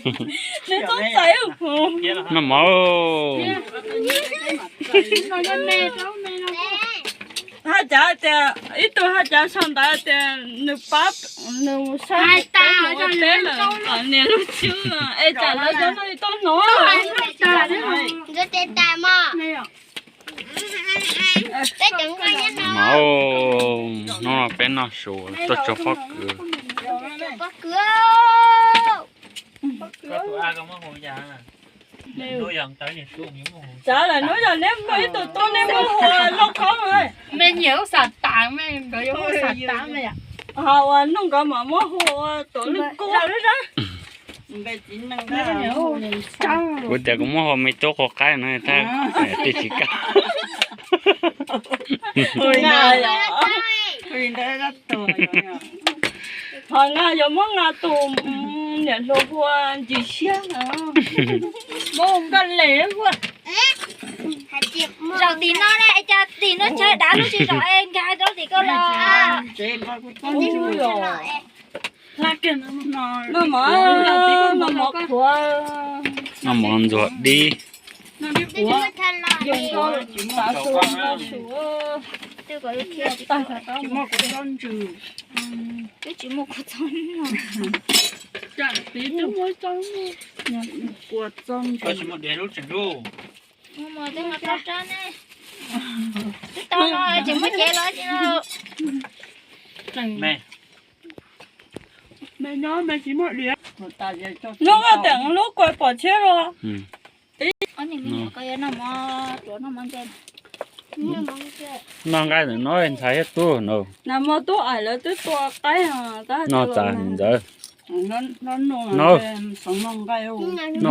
Nws txob txais. Noj mov. Haj cav tias ib tug haj cav sau ntawv tias nws pab nws saib teb lawm, niam lub tswb es tsam lawv cov no tau hnov. Hnub no peb noj su tuaj tso pob kws. Tsav lawm hnub yog neb muaj ib tug tub neb muab hu lauj kaub. Me nyiam lub xav tas me nkawd yuav hu xav tas me. Ho uas nug nkawd mam muab hu ua tuam lwj kub. Kuv tias kuv muab hu me tub qhua qaib no tab twb tsis kam. Ho nqa yuav muab nqa tus niam hluas hu ua Ntsis Siab. Muab hu Nkaj Les ua. Zaum tim no ne, cas tim no chaw dav lub tsis zaum es nkag rau tim ko los. Noj mov, noj mov qhuav, noj mov ntxuag dib. Twb tsis muaj kuv txob no. Kua txob ntsis. Twb tau no tsis muaj cev los. Hnub ko teem lub kua pom tshiab los. Noj nqaij ntawm no ntxhais thiab tub no. Nas mos tub ais lawv twb tua qaib no tas ntxawd. No, noj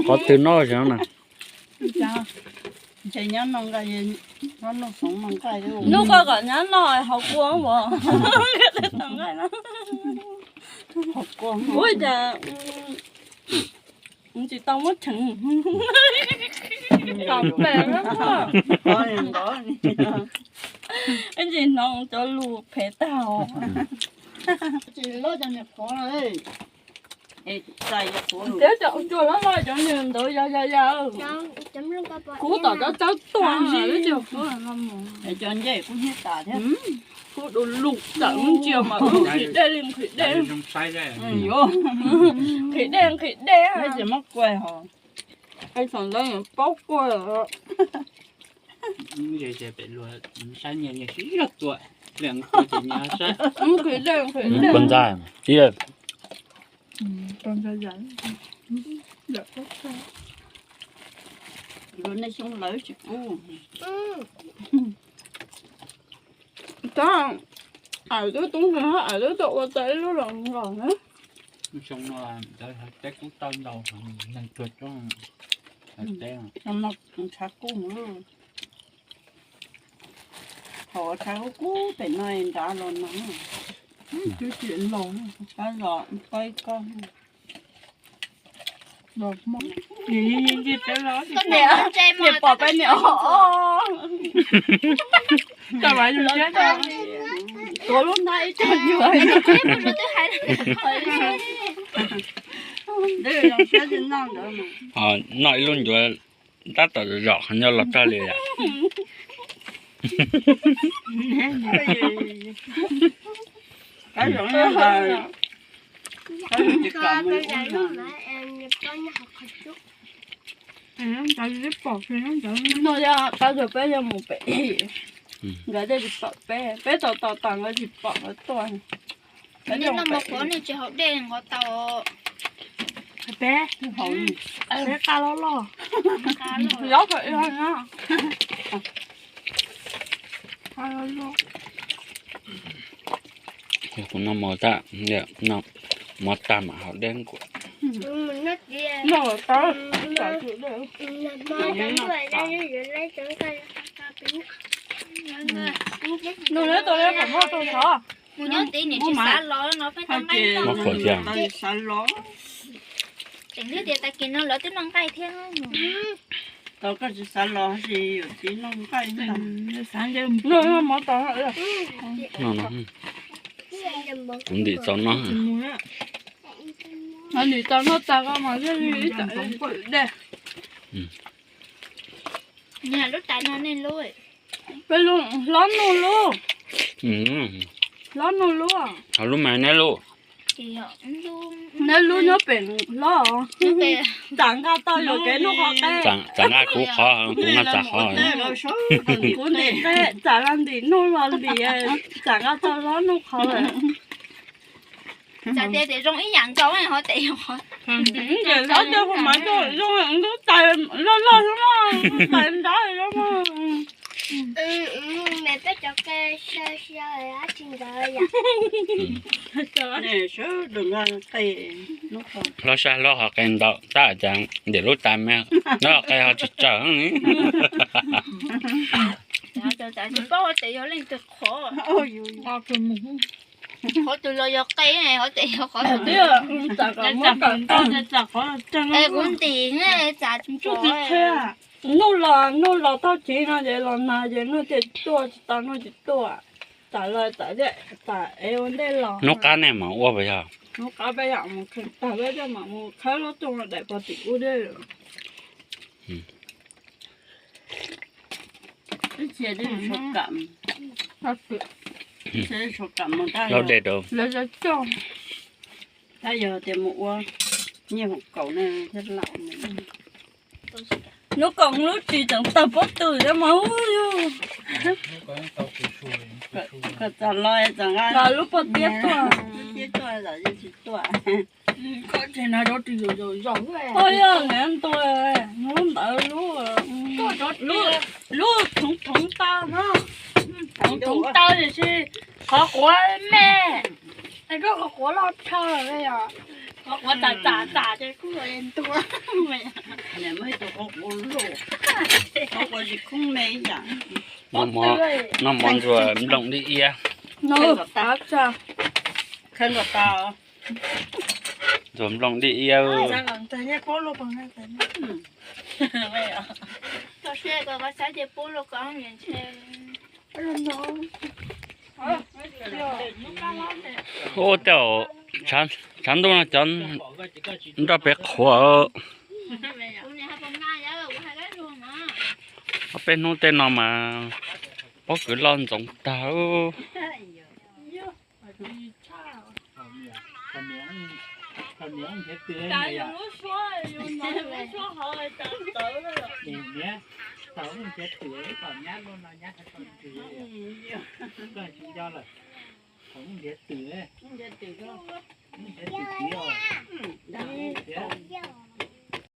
qhov twg noj xwb na. Hnub ko kom nyab noj hauv kua os. Ua cas tsis tau muab cheem. Ib ntsis hnov cov lus phem tag. Tiab cov cua loj loj cov nws ntawd ya ya ya. Kub tom cov tsawb tuaj. Cov ncej kub hnyiab tas thiab. Kub du lug tawm ntsia mas nqhis dej li nqhis dej. Nqhis dej nqhis dej. Ces muab kua hos. Ai, thaum ntawd paub kua lawm. Saib nyias nyias sib zog tua, liam tua ces nyias saib. Nqhis dej nqhis dej. Pos ntxais tiag. Luag nej xyoo lawv tsis pub. Tab, ais twb tub nqi hab ais twb tuaj ua tau ib lub los los na. Xyoo no teb kub tau ntau, neeg tuag coob. Teb no ntshav kub. Thaum tshav kub kub pem no nrad los no. Twb tsis los, los pab koj. Niam pom peb niam os. Tuav lub hnab ib co ncuav. Noj ib lub ncuav tab tom zom qhov nyob los tag li yom. No yog qab zog peb yog mus pem, nkawd thiaj tsis pom peb, peb tos tos tos nkawd tsis pom nkawd tuaj. Noj mov qhuav nej tsis haus dej nqos tau. Peb, peb qab loj loj. Yob kawm ib hov na. Kuv noj mov tag, mov tag mam haus dej kuv. Noj tau. Noj tau, pom noj tau xov. Mus nyob tid niam tsis xav los no peb tau nqaij noj. Tseem tias tag kis no lawv twb noj nqaij thiab. Tau koj tsis xav los tsis yuav txiv noj nqaij. Kuv ntim tau noj. Nws tau noj tag koj mas ib txwm dej. Lub tais no nej lub, peb lub hlob Nuj lub, hlob Nuj lub. Ho lub mas neb lub, neb lub nyob pem hlob. Txawm nqa tau yuam kev Nuj qhov qe, txawm nqa kuv qhov, kuv nqa txawm qhov. Kuv ntim qe, txawm los ntim Nuj los ntim, txawm nqa tau hlob Nuj qhov lawm. Txawm tias tias zoo ib yam nkaus ho tias yog qhov, hlob tej hu mas zoo, lub tais loj loj xwb na, lub tais nrab xwb na. Peb cov qe dab tsi ntawd yom. Hlob sab hlob qhov qe ntau tab cas ntim lub tais me, nyob qe ho tsis tsaws. Tsis paub tias yog leej twg qhov, qhov twg los yog qe, qhov twg yog qhov twg. Es kuv ntim ne, txav tsis pom. Nuj los, Nuj los tau tsev no ces los nag ces Nuj thiaj tuaj, tsis tau Nuj tsis tuaj. Txawm los txawm, txawm ev ua ntej los. Hnub qab nej mam ua puas yog? Hnub qab peb yam mus tag peb thiaj mam mus khawb lub rooj daim pov tim ub deb. Ib txhia twb sawv kam, ib txhia twb sawv kam mus tag, lawv coj. Tab yog tias mus ua nyiaj hoom kaum ne thiab lam. Lub koom lub ris tseem tawg pob tw thiab mas, hu yug. Kom txog los txog nqa lub pob tiab tuaj, tiab tuaj los yeej tsis tuaj. Koj tseem hnav cov ris zaum zaum zaum. Oj yog niam ntua, lub ntawd lub, lub thoov thoov taw no. Thoov thoov taw tiam sis qhov quav me, koj qhov quav loj tshaj lawm yom. Qhov quav txam txam txam ces kuj ntua. Qhov quav tsis khoob me ib yam. Noj mov ntxuag nplooj dib iab. Ntxuag nplooj dib iab. Ua tej, tshav ntuj no cov nroj pem qhuav. Ob peb hnub tej no mas pob kws loj ntxoov tag.